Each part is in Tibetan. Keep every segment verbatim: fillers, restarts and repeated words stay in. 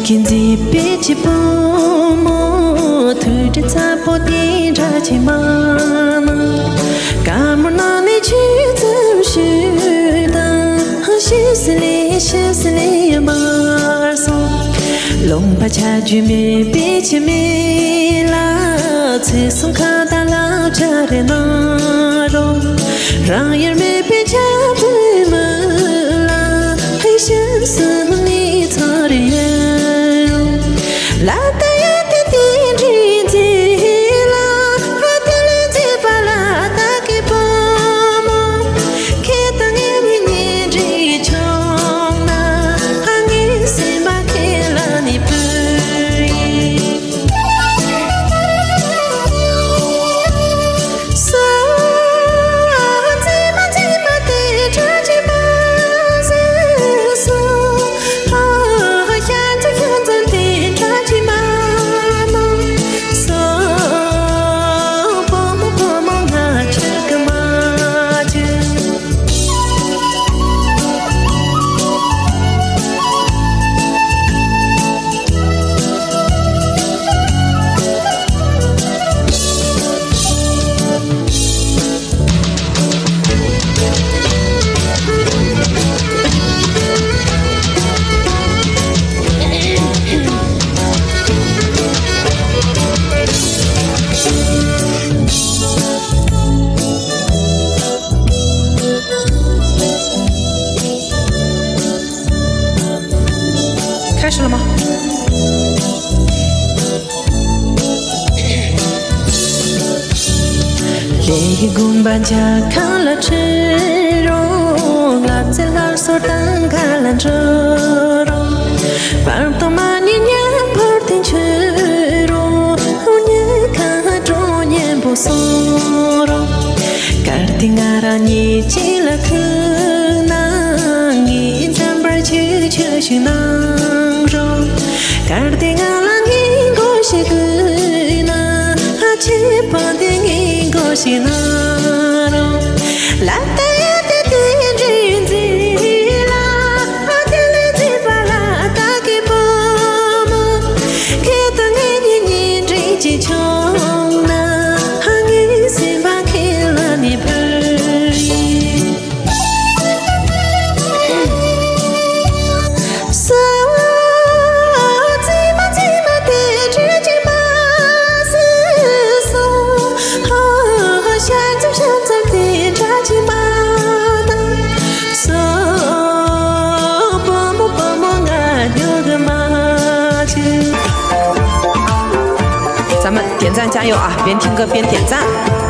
ཀྱི་མཛེས་པའི་ཆེ་བུ་མོ། ཐུགས་རྗེ་ཚ་པོ་དེ་འདྲ་ཆེ་མ་ན། དཀར་མོ་ནང་ནས་ཆེ་ཙམ་ཞིག་དང་། ཤི་སི་ལེ་ཤི་སི་ལེ་མར་སོང་། ལུང་པ་ཆ་རྒྱུས་མེད་པའི་ཁྱིམ་མི་ལ། ཚེ་སྲོག་ཁ་དང་ལག་ཆ་རེ་གནང་རོགས། རང་ཡུལ་མེད་པའི་ཆ་བུའི་མི་ལ། ཧེ་ཤ་སི་མི་ཚོར་ཡོད། ལ་ད་ཡ་དེ་དེ་འདྲའི་མཛེས་ལ། ཧ་དེ་ལས་མཛེས་པ་ལ་ད་གི་བུ་མོ། ཁྱེད་དང་ངེད་གཉིས་གཉེན་སྒྲིག་བྱུང་ན། ཧ་ངའི་སེམས་པ་ཁས་ལེན་ནི་བུ་ཡིན། ཁ་ཤོ་ལ་མ། ལས་ཀྱི་དགོན་པ་འཇའ་ཁང་ལ་ཁྲིད་རོགས། ལབ་ཙེ་སླར་གསོ་གཏོང་ག་ལ་འགྲོ་རོགས། བར་དུ་མ་ཉེས་མཉམ་པར་དེ་འཆི་རོགས། ཉལ་ཁང་འགྲོ་མཉམ་པོ་སོང་རོགས། གལ་ཏེ་ང་རང་གཉིས་གཅིག་ལ་ཁུག་ན། ངའི་འཇམ་པར་ཆུ་ཆུ་ཞིག་གནང་རོགས། གལ་ཏེ་ང་ལ་སྙིང་མགོ་ཞིག་དགོས་ན། ཨ་ཆེ་བ་དེ་སྙིང་མགོ་ཞིག་གནང་རོགས། ལ་ད་ཡ་དེ་དེ་འདྲའི་མཛེས་ལ། ཨ་དེ་ལས་མཛེས་པ་ལ་ད་གི་བུ་མོ། ཁྱེད་དང་ངེད་གཉིས་གཉེན་སྒྲིག་ཅིག་བྱུང་ན། ཨ་ངའི་སེམས་པ་ཁས་ལེན་ནི་བུ་ཡིན། ཚང་མ་དེང་སང་ཅང་ཡོད་ཨ། བན་ཐིང་ག་བན་དེང་སང་།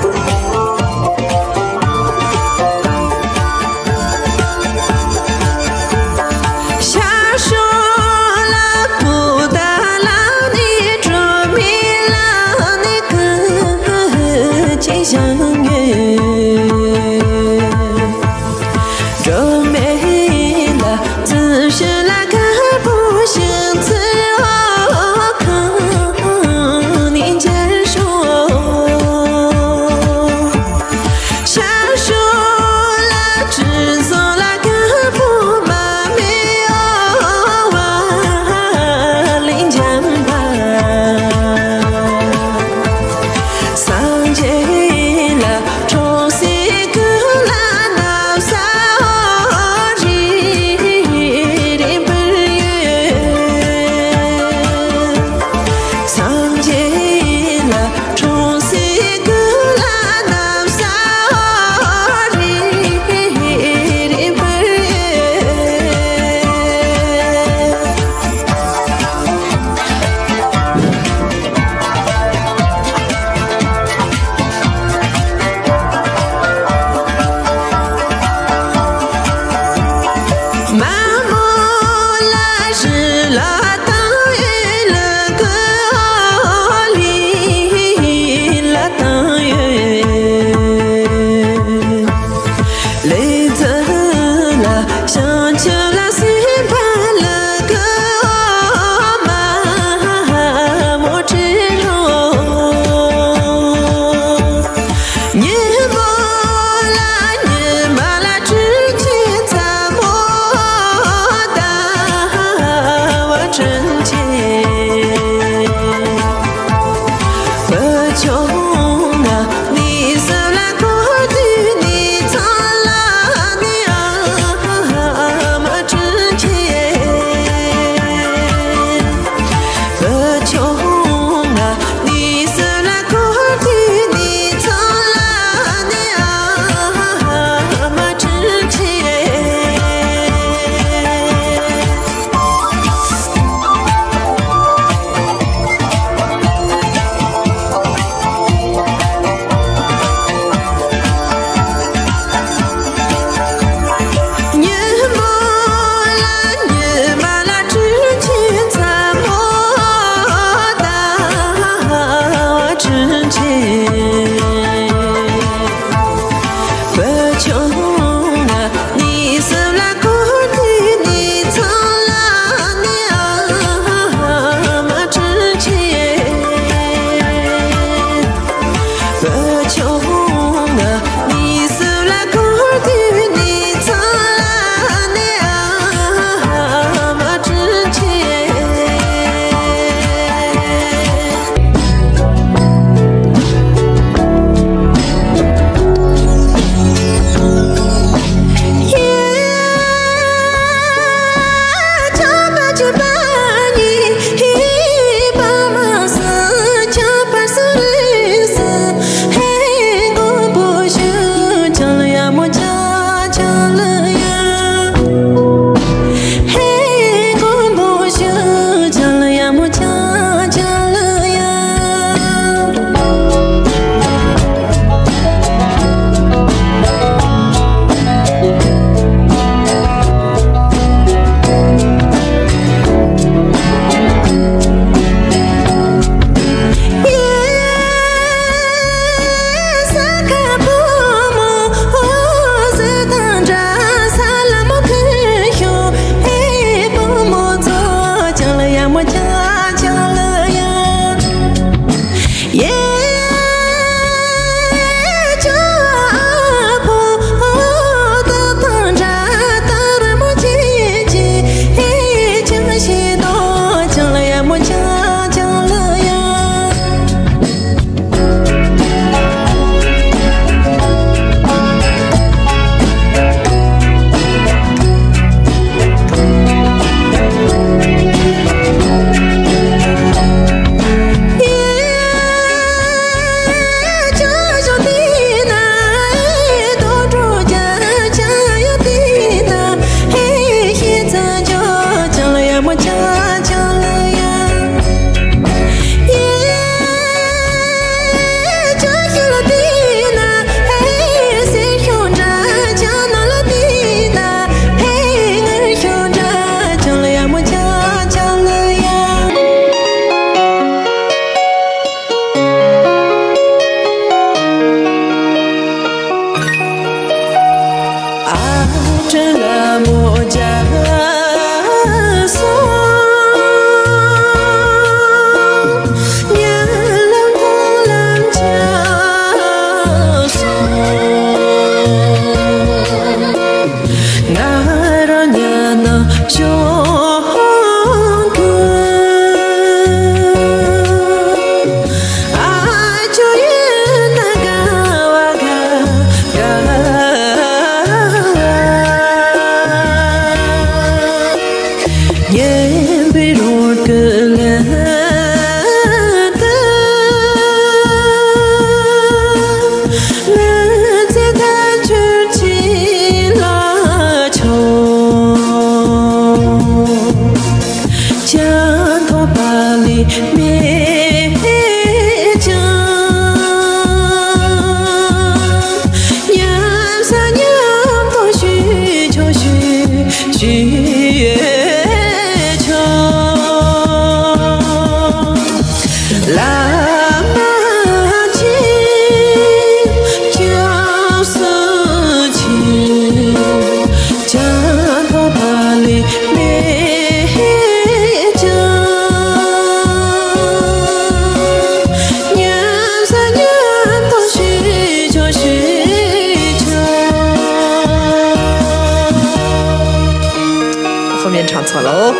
后面唱错了哦，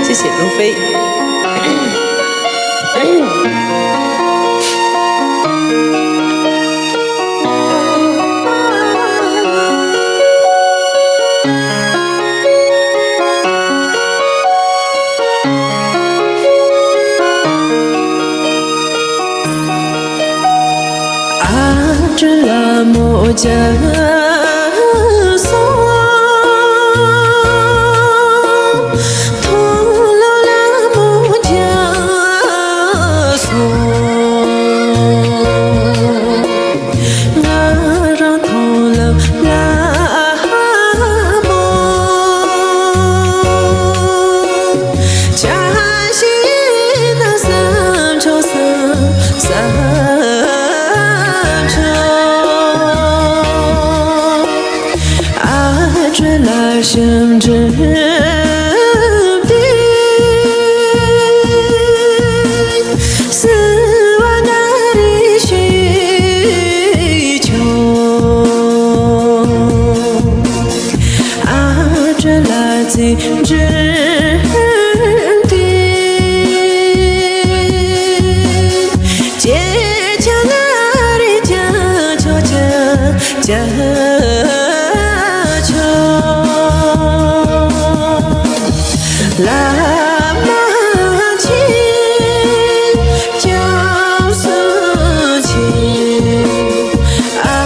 谢谢如飞。བླ་མ་མཁྱེན། སྐྱབས་སུ་མཆི། ཨ་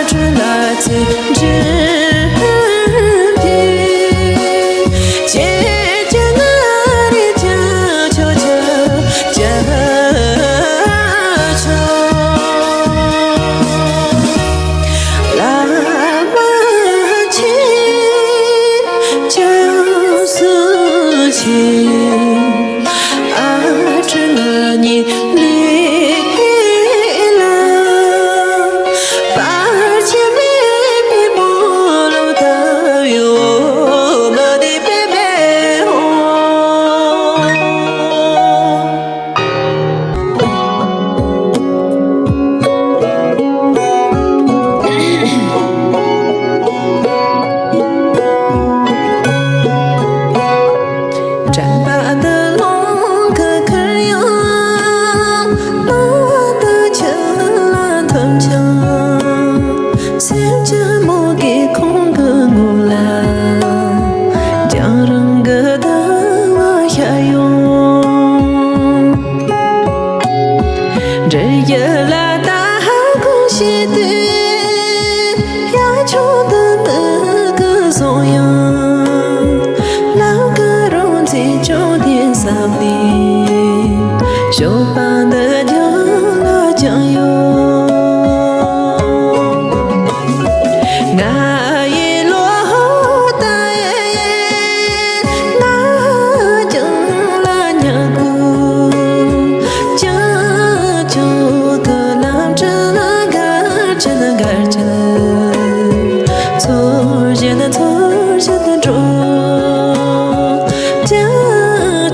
ཏི་ལ་ཙི་འདྲེན་པའི། ཁྱེད་ཀྱི་ང་རེ་ཀྱང་ཆོག་ཀྱང་། བྱ་ཆོག་བླ་མ་མཁྱེན། སྐྱབས་སུ་མཆི། ཨ་ཏི་ང་ཉིད་ལས་ལ། བར་ཆད་མེད་པའི་སྨོན་ལམ་བཏབ་ཡོད། མ་བདེ་བའི་མེ་འོང་། དྲན་པ་འདི་ལོང་གི་ཁར་ཡང་། སྣང་བ་འདི་ཁྱེད་ལ་ཐོབ་ཀྱང་། སེམས་ཅན་མོ་གི་ཁོང་གི་ངོ་ལ། རྒྱང་རིང་གི་ཟླ་བ་ཤར་ཡོང་། འདྲི་ཡི་ལ་ད་ཧ་གོ་ཤེས་ཏེ། ཡ་ཆུང་དུ་མི་གི་སོང་ཡང་། ལམ་ཀ་རུ་འཛིན་ཆུང་དེ་བསམ་ནས། ཞོགས་པ་འདི་རྒྱང་ལ་བརྐྱངས་ཡོང་། ང་ཡི་བློ་ལྟ་ཡི། ང་རྒྱང་ལ་ཉལ་དགོས། བྱང་ཕྱོགས་ཀྱི་ལམ་བྲལ་ན་གར་ཕྱིན་གར་ཕྱིན། ཚོར་བཞིན་ཚོར་བཞིན་འགྲོ། བྱང་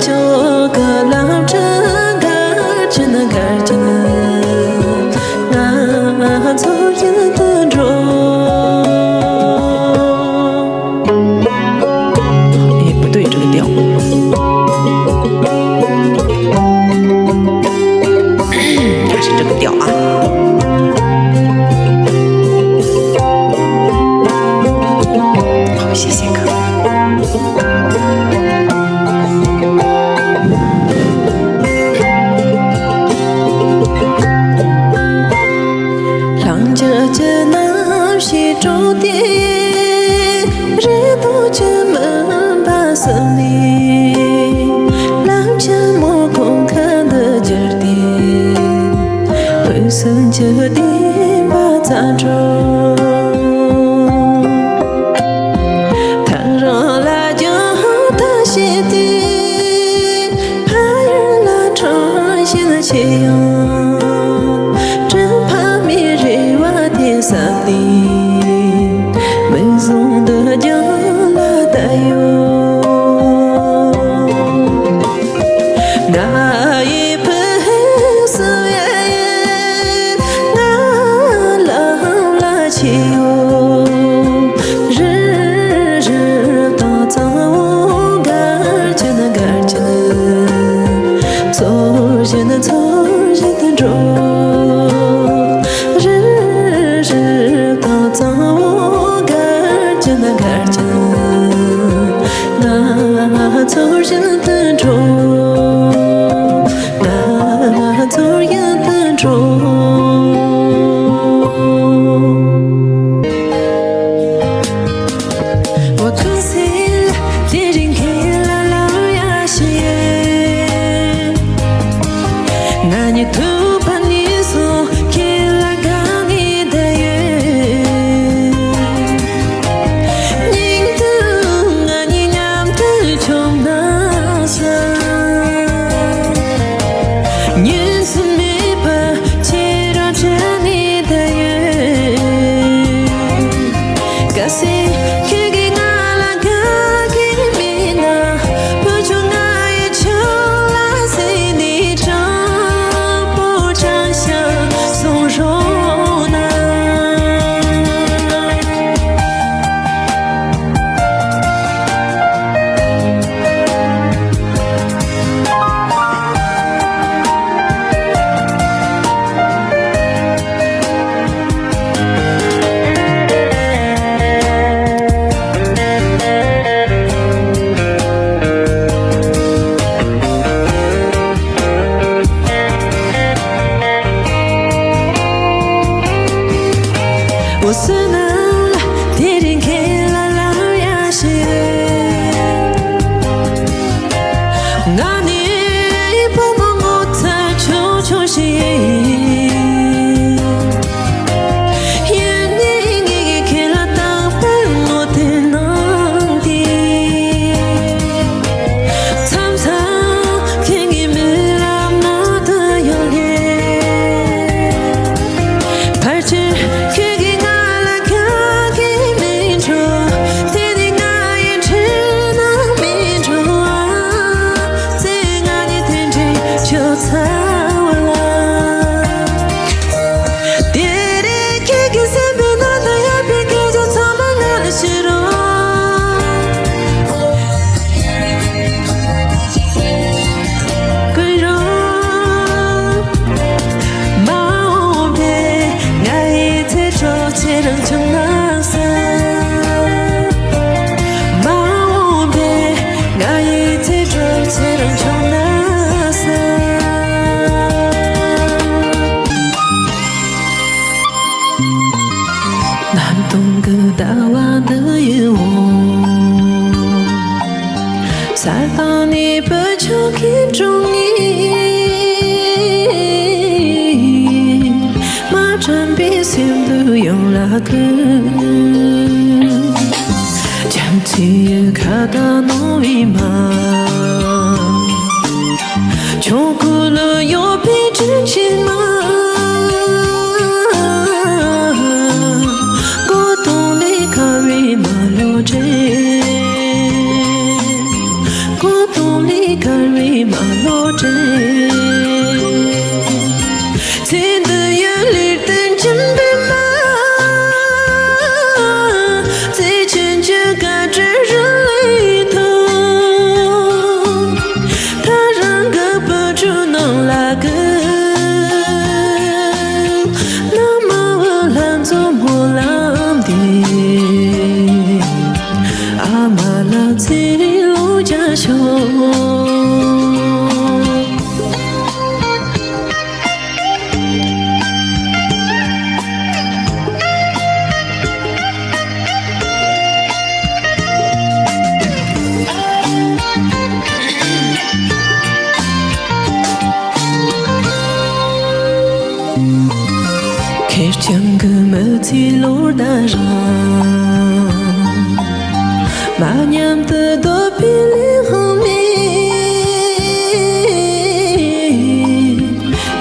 ཕྱོགས་ཀྱི་ལམ་བྲལ་གར་ཕྱིན་གར་ཕྱིན། ང་ཚོ་ཡུལ་དུ་འགྲོ། ཨེ། བུ་དུ་ཡི་འགྲོ་གི་དེའོ། ཡ་ཞིག་འགྲོ་གི་དེའོ་ཨ། ཁོ་ཤེས་ཤེས་གི། ལྷང་ལྷང་གི་རྣམ་ཤེས་དཀྲོགས་ཏེ། རེ་དོགས་ཀྱི་མུན་པ་བསུབས་ནས། ལམ་ཆེན་མོ་གོང་ཁ་འདི་བརྒྱུད་དེ། དུས་གསུམ་གྱི་བདེན་པ་རྩ་འཕྲོ། ཐག་རིང་ལ་རྒྱང་ཐག་བྱས་ཏེ། ཕ་ཡུལ་ལ་འཁྲང་བཞིན་ཆེ་ཡང་། དྲན་ཕ་མའི་རེ་བ་དེ་བསམ་ནས། མིག་ཟུང་འདི་རྒྱང་ལ་བལྟ་ཡོང་། ང་ཡི་ཕུགས་སུ་ཡལ་ཡལ། ང་ལམ་ལ་ཆས་ཡོང་། རི་རི་དྭངས་གཙང་བོ་གར་ཕྱིན་གར་ཕྱིན། ཚོར་བཞིན་ཚོར་བཞིན་འགྲོ། རི་རི་དྭངས་གཙང་བོ་གར་ཕྱིན་གར་ཕྱིན། ང་ཚོར་བཞིན་དུ་འགྲོ། ང་ཚོར་ཡང་དུ་འགྲོ། འོ་ཐུགས་སྲས་ལ་དེ་རིང་ཁྱེད་ལ་ལབ་ཡ་ཞིག་ཡོད། ང་ཉིད་ཐུག་པ་ནས་བཟུང་ཁྱེད་ལ་དགའ་ནས་བསྡད་ཡོད། སྙིང་དུ་ང་གཉིས་མཉམ་དུ་མཆོངས་ན་བསམ། ང་ནི་བུ་མོ་ངོ་ཚ་ཆུང་ཆུང་ཞིག་ཡིན། ཡུན་ནི་ངེད་ཀྱི་ཁྱེད་ལ་རྟག་པར་ངོ་དེ་གནང་སྟེ། མཚམས་མཚམས་ཁྱེད་ཀྱི་མིག་ལམ་ན་ད་ཡོང་ལེ། ཕལ་ཆེར་ཁྱེད་ཀྱིས་ང་ལ་ཁ་གིས་མི་འགྲོ། དེ་ནི་ང་ཡི་འཁྲུལ་སྣང་མི་འགྲོ། ཚེ་ང་ནི་དེ་འདྲའི་ཆུ་ཚ་བ་ལ། དེ་རིང་ཁྱེད་ཀྱི་སེམས་པའི་ནང་དུ་ཡོད་པའི་སྐད་ཆ་ཚང་མ་ང་ལ་བཤད་རོགས། ཀུན་རོ། མ་འོངས་པའི་ང་ཡི་ཚེ་སྲོག་ཁྱེད་རང་བྱུང་ན་བསམ། མ་འོངས་པའི་ང་ཡི་ཚེ་སྲོག་ཁྱེད་རང་བྱུང་ན་བསམ། གནམ་སྟོང་གི་ཟླ་བ་འདི་ཡི་འོག་གསལ་དྭངས་ནས་བུ་ཆུང་གི་སྒྲུང་ངེ་མ་དྲན་པའི་སེམས་སྡུག་ཡང་ལ་ཀུན། བྱམས་བརྩེའི་ཁ་བཏགས་ནོར་བུའི་མ། ཆོས་སྐུ་ལ་ཡོད་པའི་དྲིན་ཆེན་མ། མགོ་སྟོང་ལས་དཀར་བའི་མ་ལོ་འདྲེན། མགོ་སྟོང་ལས་དཀར་བའི་མ་ལོ་འདྲེན། ཚེ་འདི་ཡི་ལུས་རྟེན་སྦྱིན་པའི་མ། བརྩེ་ཆེན་གྱི་དགའ་སྤྲོའི་རི་ལ་ཐོན། ད་རང་གི་བུ་ཕྲུག་རྣམས་ལ་ཀུན། མནའ་མ་བུ་ལྷན་འཛོམས་སྨོན་ལམ་འདེབས། ཨ་མ་ལགས་ཚེ་རིང་ལོ་བརྒྱ་ཤོག། ཁེར་རྐྱང་གི་མི་ཚེ་ལོ་ཟླ་རང་། མ་ཉམས་དུ་སྡོད་པའི་ལས་དབང་མེད།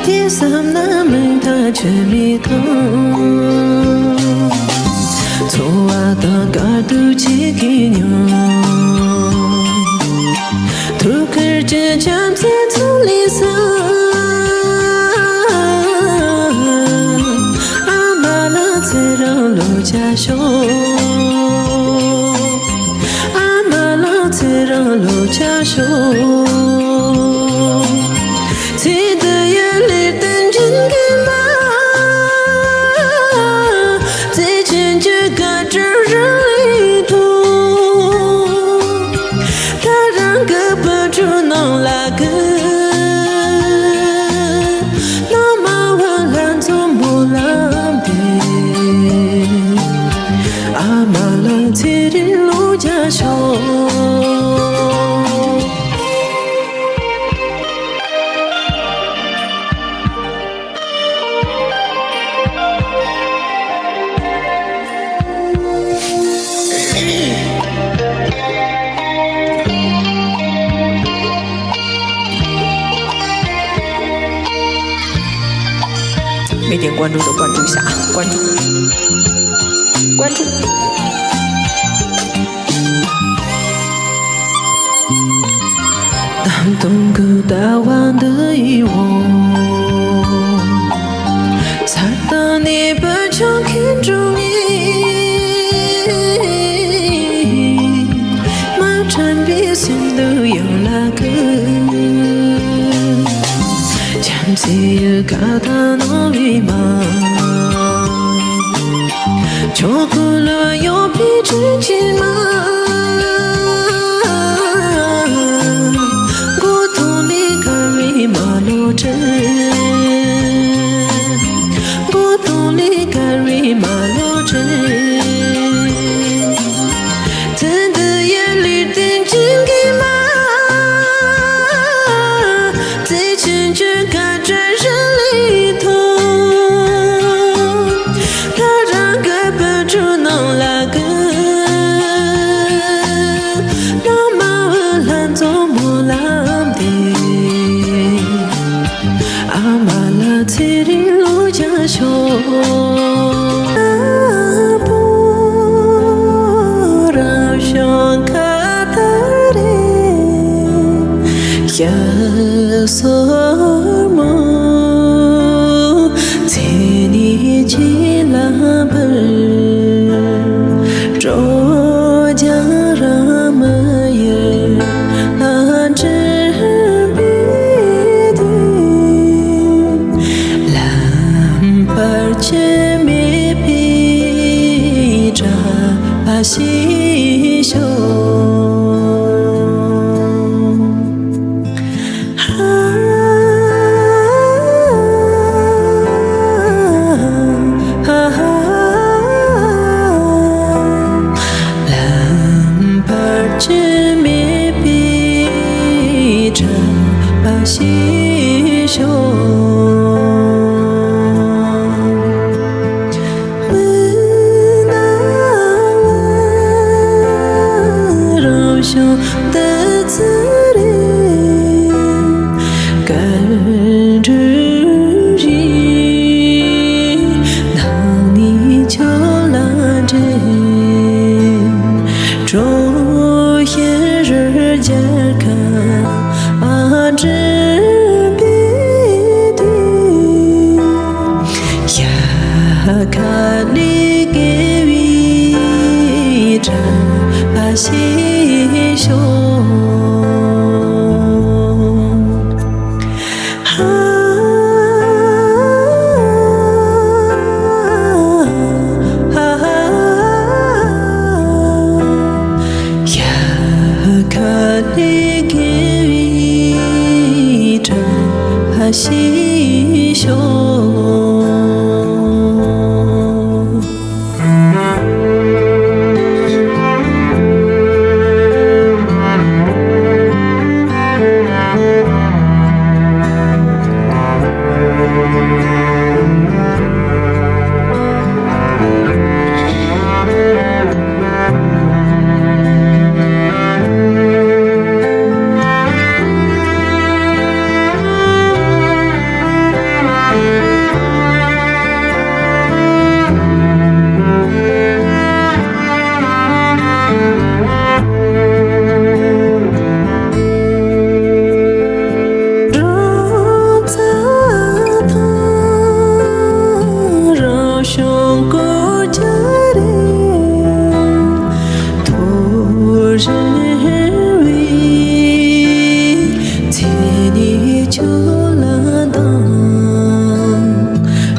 དེ་བསམ་ན་མི་མཐའ་ཆད་མེད་ཁང་། འཚོ་བ་དང་དཀའ་སྡུག་གཅིག་གིས་མྱོང་། ཐུགས་ཁུར་གྱི་བྱམས་བརྩེ་ཚུལ་ལས་བསམ། ཨ་མ་ལགས་ཚེ་རིང་ལོ་བརྒྱ་ཤོག། ཨ་མ་ལགས་ཚེ་རིང་ལོ་བརྒྱ་ཤོག། ཚེ་འདི་ཡི་ལུས་རྟེན་སྦྱིན་དགོས་མ། བརྩེ་ཆེན་གྱི་དགའ་སྤྲོའི་རི་ལ་ཐོན། ད་རང་གི་བུ་ཕྲུག་རྣམས་ལ་ཀུན། མནའ་མ་བུ་ལྷན་འཛོམས་སྨོན་ལམ་འདེབས། ཨ་མ་ལགས་ཚེ་རིང་ལོ་བརྒྱ་ཤོག། མི་དེ་ཀོན་ཀྲུག་དང་ཀོན་ཀྲུག་ཤ་ཀོན་ཀྲུག་ཀོན་ཀྲུག་གནམ་སྟོང་གི་ཟླ་བ་འདི་ཡི་འོག་གསལ་དྭངས་ནས་བུ་ཆུང་གི་སྒྲུང་ངེ་མ་དྲན་པའི་སེམས་སྡུག་ཡང་ལ་ཀུན། བྱམས་བརྩེའི་ཁ་བཏགས་ནོར་བུའི་མ། ཆོས་སྐུ་ལ་ཡོད་པའི་དྲིན་ཆེན་མ། མགོ་སྟོང་ལས་དཀར་བའི་མ་ལོ་འདྲེན། མགོ་སྟོང་ལས་དཀར་བའི་མ་ལོ་འདྲེན། ཚེ་འདི་ཡི་ལུས་རྟེན་སྦྱིན་དགོས་མ། རྒྱ་སོར་མོ་ཚེ་ནི་ཆེ་ལ་འབུལ། སྤྲོ་རྒྱ་ར་མ་ཡེར་ཨ་འགྲུལ་པའི་དུས། ལམ་བར་ཆད་མེད་པའི་གྲྭ་པ་ཞིག་ཤོག། ལམ་བར་ཆད་མེད་པའི་གྲྭ་པ་ཞིག་ཤོག། མི་ནག་རང་བྱུང་བདུད་རྩི་རེད། དཀར་འབྲུ་རིས་ནང་ནས་ཁྱོད་ལ་འདྲེན། གྲོགས་ཤེས་རུ་རྒྱལ་ཁ་ཨ་འགྲུལ་པའི་དུས། ཡ་ཁ་ནི་དགེ་བའི་གྲྭ་པ་ཞིག་ཤོག། ཧ་ཧ་ཡ་ཁ་ནི་དགེ་བའི་གྲྭ་པ་ཞིག་ཤོག།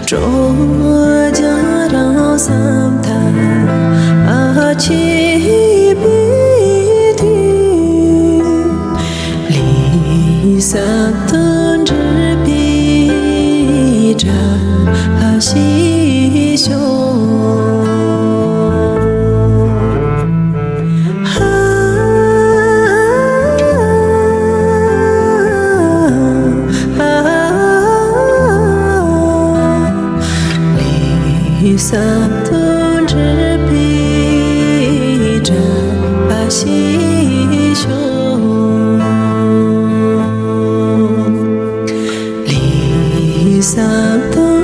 སྤྲོ་རྒྱ་རང་བསམ་ཐག་ཨ་ཆད་པའི་དུས། ལས་བསམ་དོན་འགྲུབ་པའི་གྲྭ་པ་ཞིག་ཤོག། ཧ་ཧ་ལས་བསམ་དོན་འགྲུབ་པའི་གྲྭ་པ་ཞིག་ཤོག། ལས་བསམ་དོན་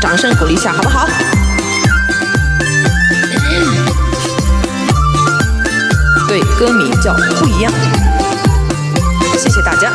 掌声鼓励一下，好不好？对，歌名叫《不一样》。谢谢大家。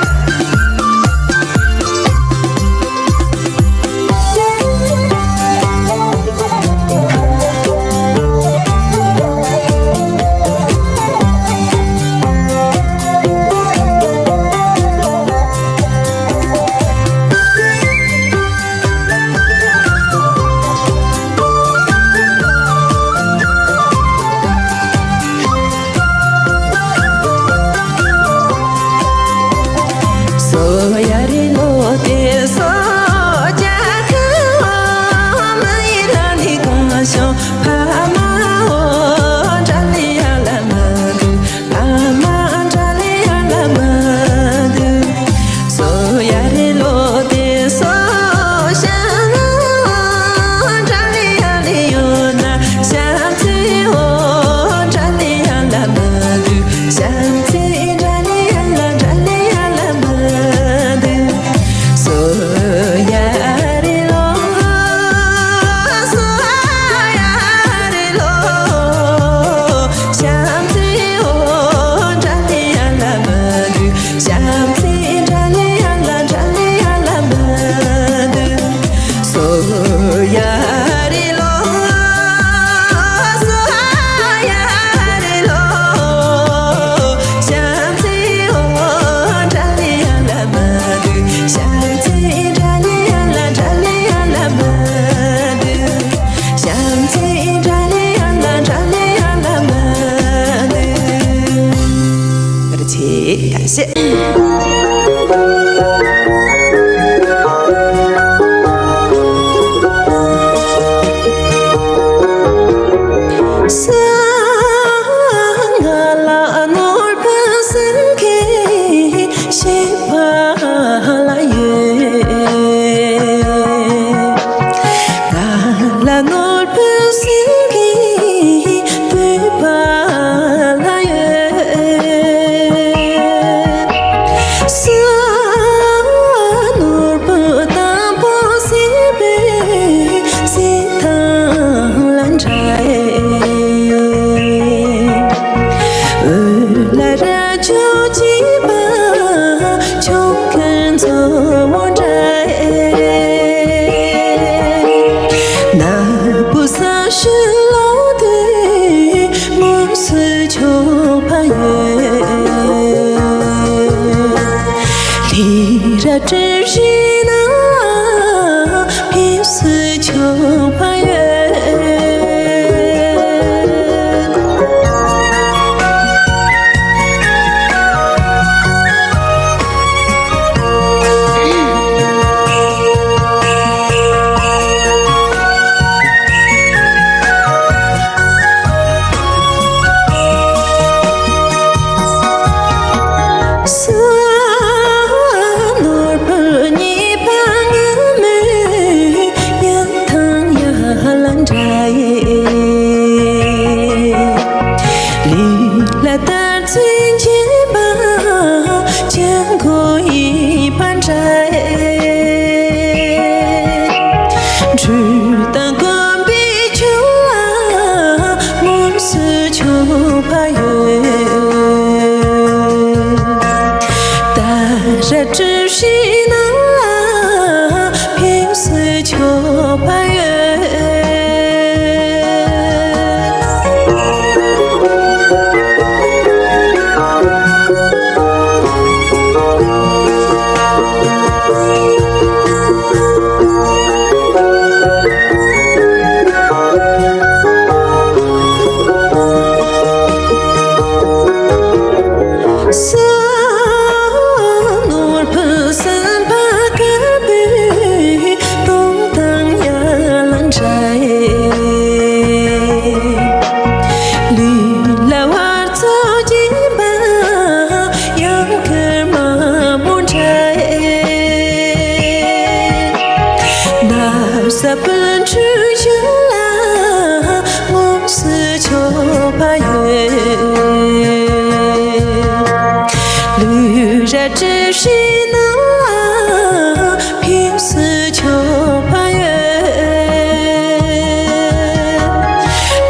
ལུས་རབ་བཀྲ་ཤིས་རྣམས་ལ་ཕུན་སུམ་ཚོགས་པ་ཡོད།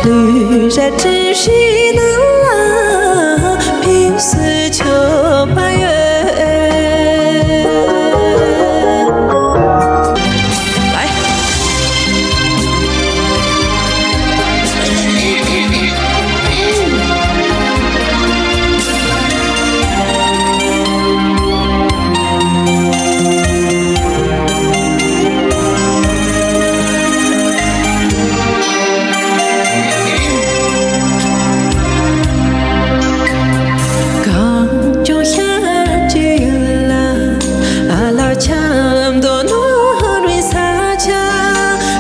ལུས་རབ་བཀྲ་ཤིས་རྣམས་ལ་ཕུན་སུམ་ཚོགས་པ་ཡོད། གངས་ལྗོངས་ཤར་གྱི་ཡུལ་ལ། ཨ་ལ་ཆབ་མདོ་ནོར་བུའི་ས་ཆ།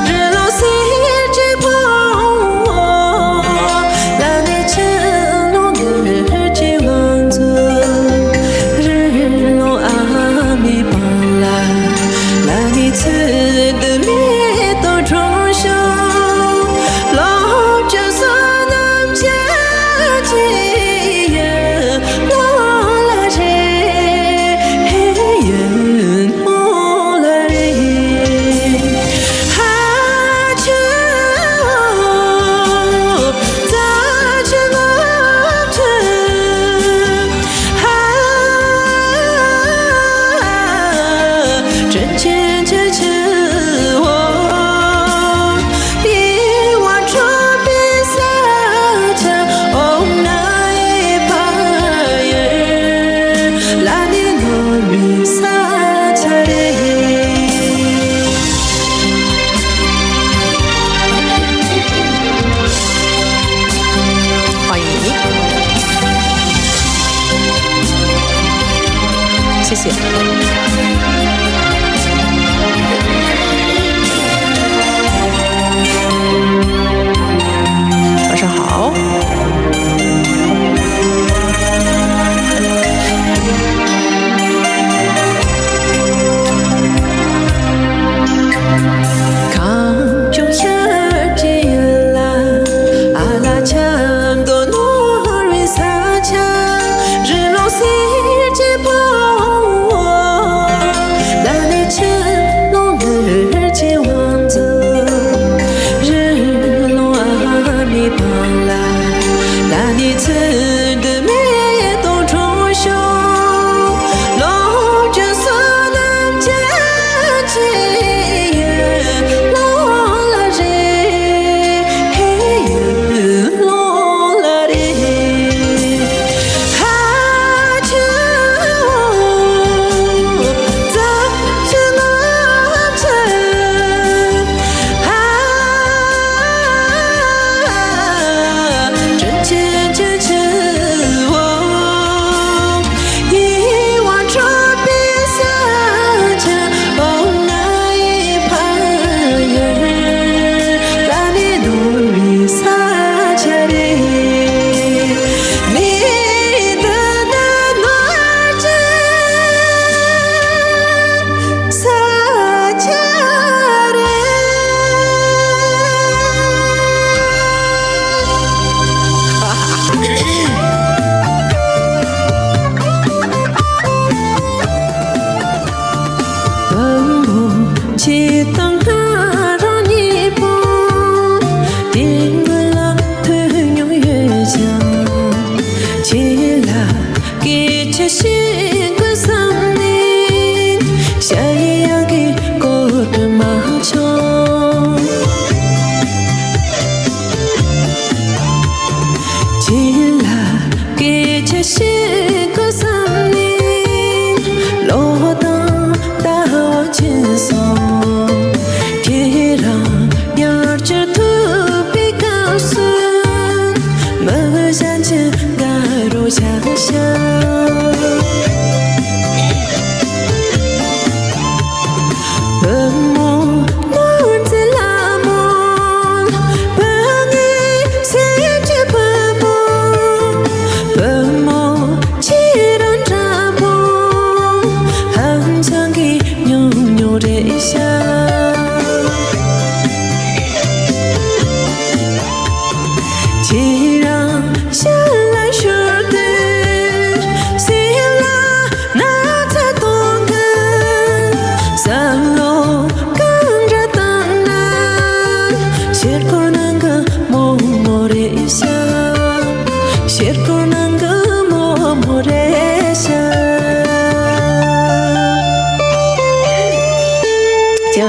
རི་ཀླུང་གསེར་གྱི་ཕུང་པོ། ལ་ནི་ཆུ་ཀླུང་ནུབ་ཀྱི་བང་མཛོད། རི་ཀླུང་ཨ་མའི་སྤང་ལ། ལ་ནི་ཚོས་འདུ་མེ་ཏོག་འཁྲུངས་ཤིང་། ལོ་བཅུ་སོ་ནམ་ཅན་གྱི་ཡུལ་ལོ་ལ་རེ། ཡུལ་ལོ་ལ་རེ། ཧ་ཆུ་རྩྭ་ཆུ་ནོར་བུ། ཧ། དྲིན་ཆེན་ཆུ་ཆུ་བོ། པི་ཝང་འཁྲུངས་པའི་ས་ཆ། ཨོཾ་ང་ཡེ་ཕ་ཡུལ་ལ་ནི་ནོར་བུའི་ས་ཆ་རེད། ཨ་ཡེ། 谢谢。晚上好。 གངས་ལྗོངས་ཤར་གྱི་ཡུལ་ལ། ཨ་ལ་ཆབ་མདོ་ནོར་བུའི་ས་ཆ། རི་ཀླུང་གསེར་གྱི་ཕུང་པོ། ལ་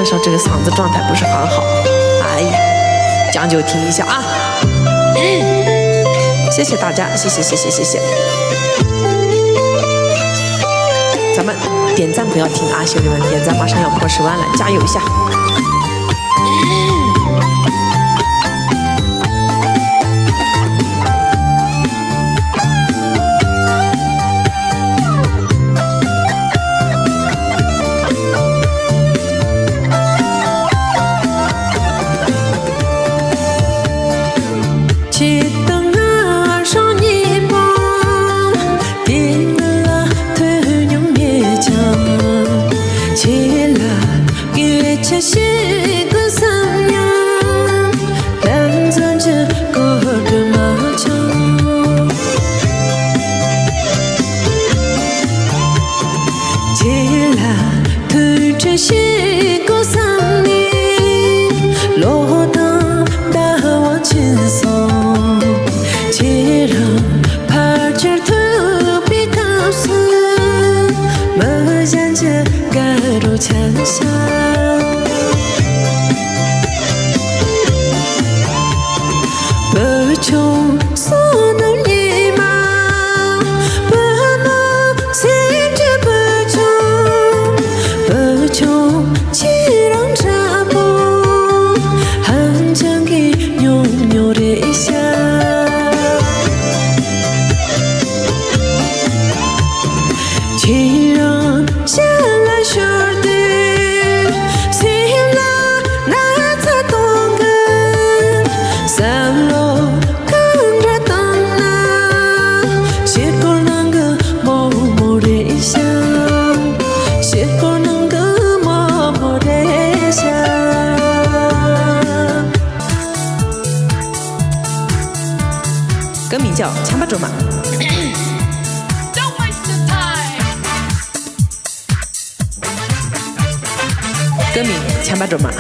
说这个嗓子状态不是很好。哎呀，将就听一下啊。谢谢大家，谢谢谢谢谢谢。咱们点赞不要停啊，兄弟们，点赞马上要破十万了，加油一下。歌名叫《ཆམ་པ་སྒྲོལ་མ》། Don't waste the time. 歌名《ཆམ་པ་སྒྲོལ་མ》།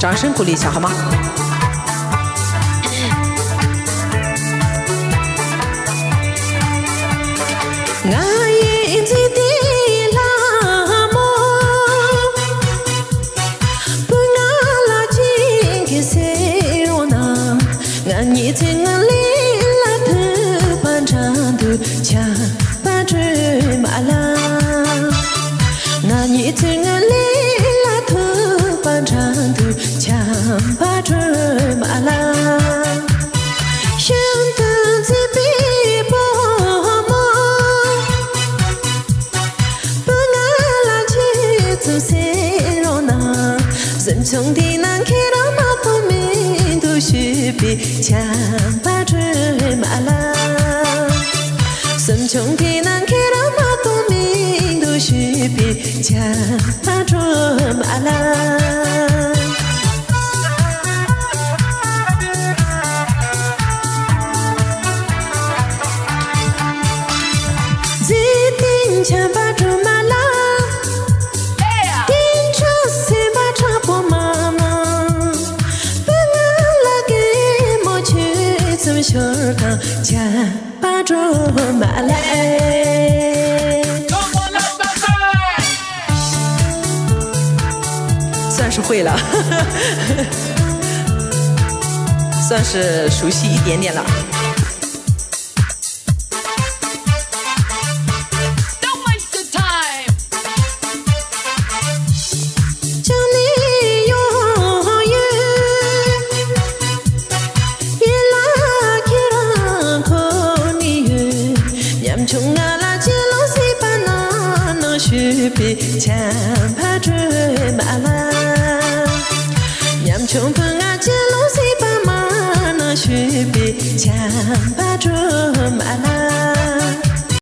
掌声鼓励一下好吗？གཟིམ་ཆུང་དེ་ན་ཁྱེད་རང་མ་གཏོགས་མི་འདུག་ཞུས་པའི་ཆམ་པ་སྒྲོལ་མ་ལ། གཟིམ་ཆུང་དེ་ན་ཁྱེད་རང་མ་གཏོགས་མི་འདུག་ཞུས་པའི་ཆམ་པ་སྒྲོལ་མ་ལ། འཇིག་རྟེན་ཆམ་པ་སྒྲོལ་མ་ལ།算是会了，算是熟悉一点点了。 Don't waste the time.